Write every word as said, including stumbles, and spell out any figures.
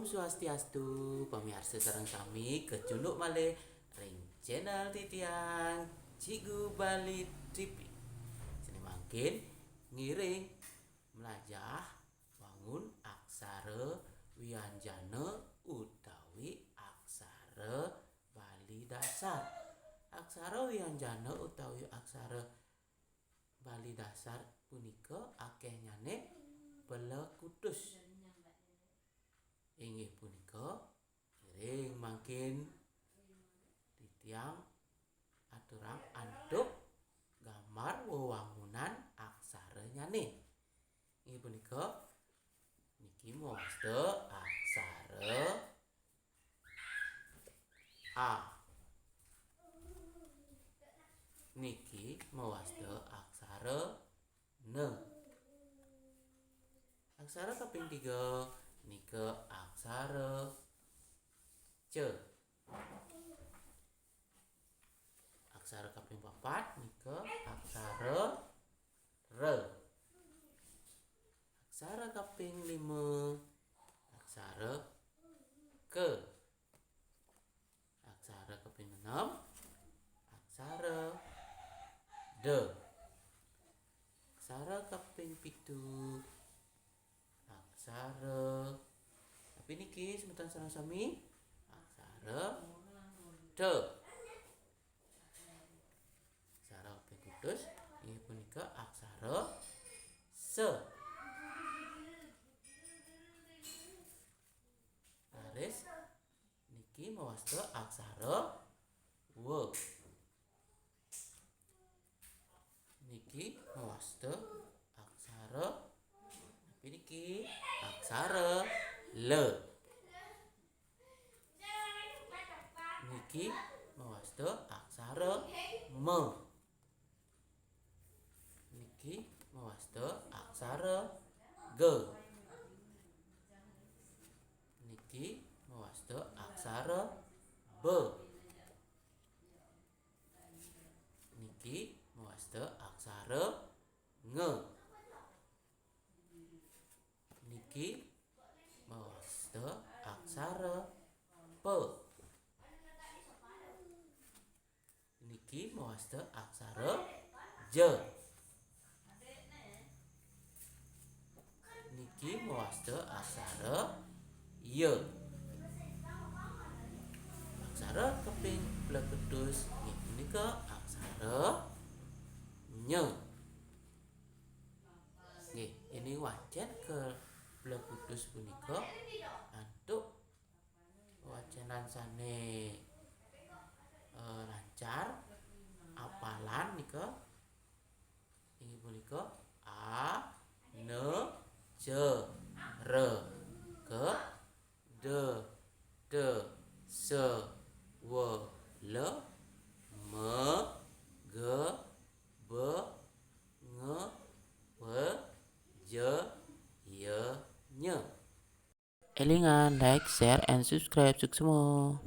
Swastiastu, pamiarsa sareng sami kecunduk malih ring channel titiang Cigu Bali T V. Sane mangkin ngiring mlajah wangun aksara wianjana utawi aksara Bali dasar. Aksara wianjana utawi aksara Bali dasar punika akehnyane plekutus. Inggih punika, ngiring mangkin titiang aturang antuk gambar wewangunan aksaranyane. Inggih punika, niki mawasta aksara A. Niki mawasta aksara na. Aksara kaping tiga nika aksara ca. Aksara kaping papat nika aksara ra. Aksara kaping lima aksara ka. Aksara kaping enam aksara da. Aksara kaping pitu aksara, tapi niki semeton sareng sami, aksara ta. Aksara kaping kutus inggih punika aksara sa. Raris niki mawasta aksara wa. Niki mawasta aksara, tapi niki aksara la. Niki mawasta aksara ma. Niki mawasta aksara ga. Niki mawasta aksara ba. Niki mawasta aksara nga. Niki mawasta aksara pa. Niki mawasta aksara ja. Niki mawasta aksara ya. Aksara kaping plekutus inggih punika aksara nya. Nggih, ini wacen ke plekutus punika antuk wacenan sane, eh, lancar, apalan nika inggih punika a, na, ca, ra, ga, da, da, sa, wa, la, ma, ga, ba, nga, wa, ja, ya, nya. Elingan, like, share, and subscribe. Suksma.